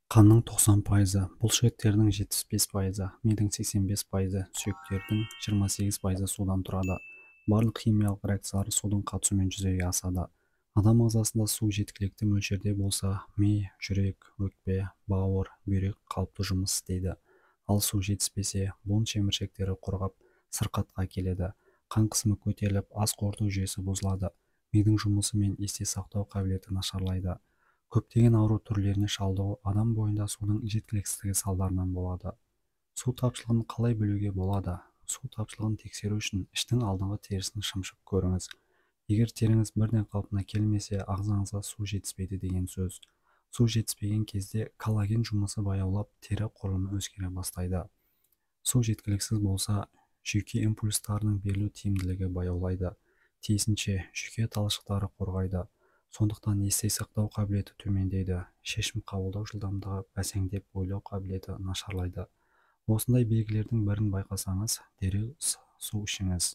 Қанның 90%, бұлшықеттердің 75%, мидың 85%, сүйектердің 28% судан тұрады. Барлық химиялық реакциялар судың қатысуымен жүзеге асады. Адам ағзасында су жеткілікті мөлшерде болса, ми, жүрек, өкпе, бауыр, бүйрек қалыпты жұмыс істейді. Ал су жетіспесе, буын шеміршектері құрғап, сырқатқа келеді. Қан қысымы көтеріліп, ас қорыту жүйесі бұзылады. Мидың жұмысы мен есте сақтау қабілеті нашарлайды. Көптеген ауру түрлеріне шалдығу адам бойында судың жеткіліксіздігі салдарынан болады. Су тапшылығын қалай білуге болады? Су тапшылығын тексеру үшін іштің алдыңғы терісін шымшып көріңіз. Егер теріңіз бірден қалпына келмесе, ағзаңызға су жетіспейді деген сөз. Су жетіспеген кезде коллаген жұмысы баяулап, тері құрылымы өзгере бастайды. Су жеткіліксіз болса, жүйке импульстарының берілу тиімділігі баяулайды. Тиісінше, жүйке талшықтары қорғайды. Сондықтан есте сақтау қабілеті төмендейді, шешім қабылдау жылдамдығы бәсеңдеп, ойлау қабілеті нашарлайды. Осындай белгілердің бірін байқасаңыз, дереу су ішіңіз.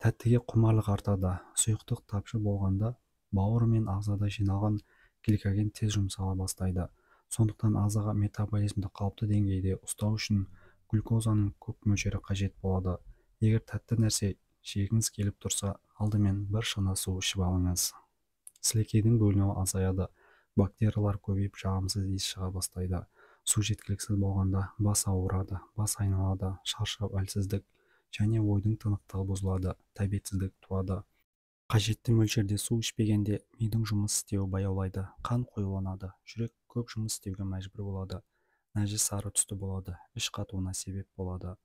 Тәттіге құмарлық артады. Сұйықтық тапшы болғанда бауыр мен ағзада жиналған гликоген тез жұмсала бастайды. Сондықтан ағзаға метаболизмді қалыпты деңгейде ұстау үшін глюкозаның көп мөлшері қажет болады. Егер тәтті нәрсе жегіңіз келіп тұрса, алдымен бір шыны су ішіп алыңыз. Сілекейдің бөлінуі азаяды, бактериялар көбейіп, жағымсыз иіс шыға бастайды. Су жеткіліксіз болғанда бас ауырады, бас айналады, шаршау, әлсіздік және ойдың тынықтығы бұзылады, тәбетсіздік туады. Қажетті мөлшерде су ішпегенде мидың жұмыс істеуі баяулайды, қан қоюланады, жүрек көп жұмыс істеуге мәжбүр болады, нәжіс сары түсті болады, іш қатуына себеп болады.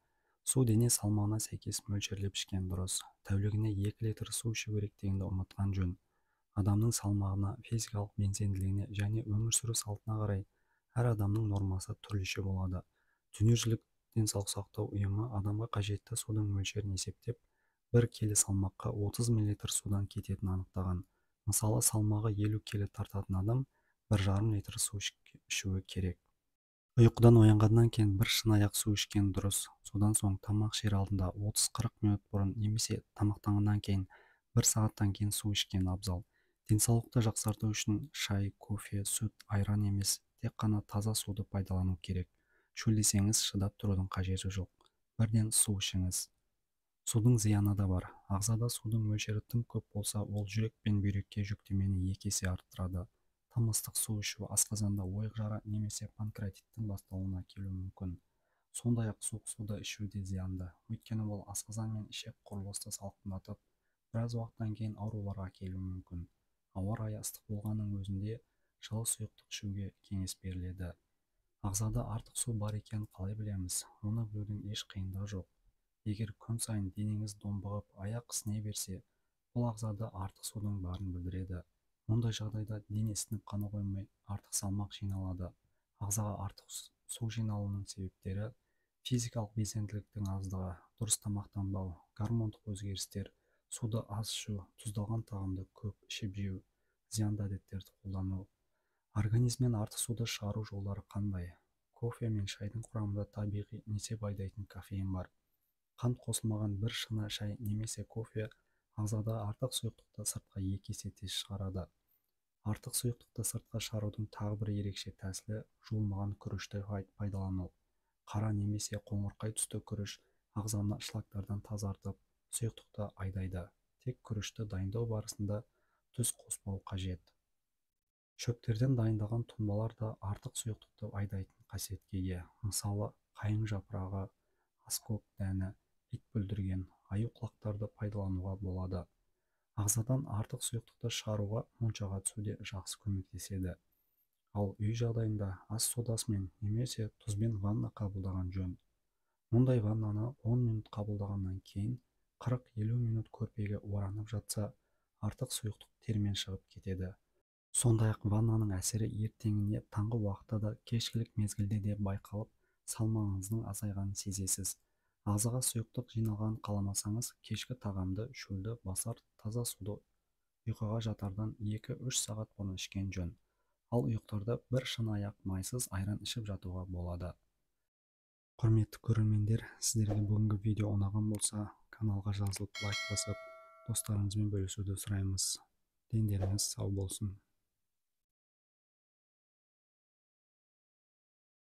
Су дене салмағына сәйкес мөлшерлеп ішкен дұрыс. Тәулігіне 2 литр су ішу керек дегенді ұмытқан жөн. Адамның салмағына, физикалық белсенділігіне және өмір сүру салтына қарай әр адамның нормасы түрліше болады. Дүниежүзілік денсаулық сақтау ұйымы адамға қажетті судың мөлшерін есептеп, 1 келі салмаққа 30 мл судан кететінін анықтаған. Мысалы, салмағы 50 келі тартатын адам 1,5 литр су ішуі керек. Ұйқыдан оянғаннан кейін бір шыныаяқ су ішкен дұрыс. Содан соң тамақ ішер алдында 30-40 минут бұрын немесе тамақтанғаннан кейін 1 сағаттан кейін су ішкен абзал. Денсаулықты жақсарту үшін шай, кофе, сүт, айран емес, тек қана таза суды пайдалану керек. Шөлдесеңіз, шыдап тұрудың қажеті жоқ. Бірден су ішіңіз. Судың зияны да бар. Ағзада судың мөлшері тым көп болса, ол жүрек пен бүйрекке жүктемені 2 есе арттырады. Тым ыстық су ішу асқазанда ойық жара немесе панкреатиттің басталуына әкелуі мүмкін. Сондай-ақ суық суды ішу де зиянды. Өйткені ол асқазан мен ішек құрылысты салқындатып, біраз уақыттан кейін ауруларға әкелуі мүмкін. Ауа райы ыстық болғанның өзінде жылы сұйықтық ішуге кеңес беріледі. Ағзада артық су бар екенін қалай білеміз? Оны білудің еш қиындығы жоқ. Егер күн сайын денеңіз домбығып, аяқ ісіне берсе, бұл ағзада артық судың барын білдіреді. Мұндай жағдайда дене ісініп қана қоймай, артық салмақ жиналады. Ағзаға артық су жиналуының себептері физикалық белсенділіктің аздығы, дұрыс тамақтанбау, гормондық өзгерістер, суды аз ішу, тұздалған тағамды көп ішіп жеу, зиянды әдеттерді қолдану. Организмнен артық суды шығару жолдары қандай? Кофе мен шайдың құрамында табиғи несеп айдайтын кофеин бар. Қант қосылмаған бір шыны шай немесе кофе ағзадағы артық сұйықтықты сыртқа 2 есе тез шығарады. Артық сұйықтықты сыртқа шығарудың тағы бір ерекше тәсілі жуылмаған күрішті пайдалану. Қара немесе қоңырқай түсті күріш ағзаны шлактардан тазартып, сұйықтықты айдайды. Тек күрішті дайындау барысында тұз қоспау қажет. Шөптерден дайындалған тұнбалар да артық сұйықтықты айдайтын қасиетке ие. Мысалы, қайың жапырағы, аскөк дәні, ит бүлдірген, аю құлақтарды пайдалануға болады. Ағзадан артық сұйықтықты шығаруға моншаға түсу де жақсы көмектеседі. Ал үй жағдайында ас содасымен немесе тұзбен ванна қабылдаған жөн. Мұндай ваннаны 10 минут қабылдағаннан кейін 40-50 минут көрпеге оранып жатса, артық сұйықтық термен шығып кетеді. Сондай-ақ ваннаның әсері ертеңіне таңғы уақытта да кешкілік мезгілде де байқалып, салмағыңыздың азайғанын сезесіз. Ағзаға сұйықтық жиналғанын қаламасаңыз, кешкі тағамды шөлді басар таза суды ұйқыға жатардан 2-3 сағат бұрын ішкен жөн. Ал ұйықтарда бір шыныаяқ майсыз айран ішіп жатуға болады. Құрметті көрермендер, сіздерге бүгінгі видео ұнаған болса, каналға жазылып, лайк басып, достарыңызбен бөлісуді сұраймыз. Дендеріңіз сау болсын.